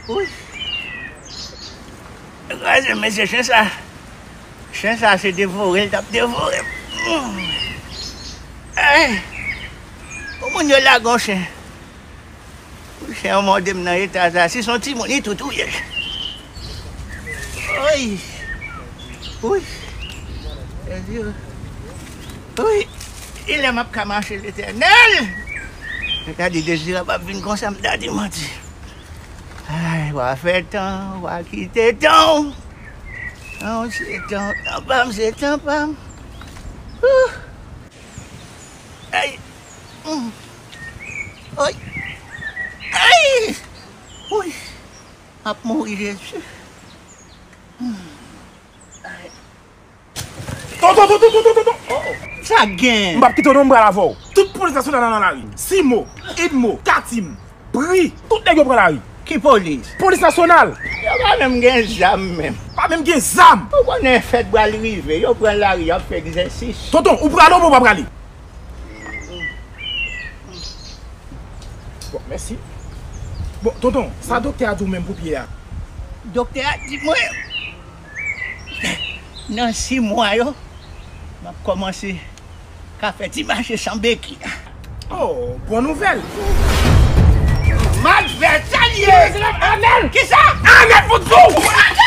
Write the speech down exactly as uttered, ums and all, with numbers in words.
Wi. Kraze, mesye, chen sa. Chen sa se devore l t ap devore m. Ay. Pou moun yo lage yon chen. Chen an mòde m nan eta sa. Si se yon timoun, li tou touye l. Oy. Wi. Jezi. Wi. Kilè m ap ka mache, Letènèl? Mwen ta di Dezirab ap vin konsa, m ta di manti. Ay, w a fè tan, w a kite tan. Tan se tan, tan pa m se tan pa m. Ouh. Ay. Mm. Ay. Ay. Wi. M ap mouri, Jezi. Mm. Ay. Tonton, tonton, tonton, tonton. Oh, oh. Sa gen? M p ap kite w non, m pral avè w. Tout polis nasyonal la nan lari. Simo, Edmo, Katim, Pri, tout nèg yo pran lari. Ki polis? Polis nasyonal. Yo pa menm gen zam menm. Pa menm gen zam. Ou konnen fèt pral rive, yo pran lari, y ap fè egzèsis. Tonton, ou prale oubyen ou pa prale? Bon, mèsi. Bon, tonton, sa doktè a di w menm pou pye a? Doktè a di mwen, nan sis mwa yo, m ap kòmanse ka fè ti mache san beki. Oh, bon nouvèl. Mat vè sa l ye. Anèl! Kisa? Anèl pou di w!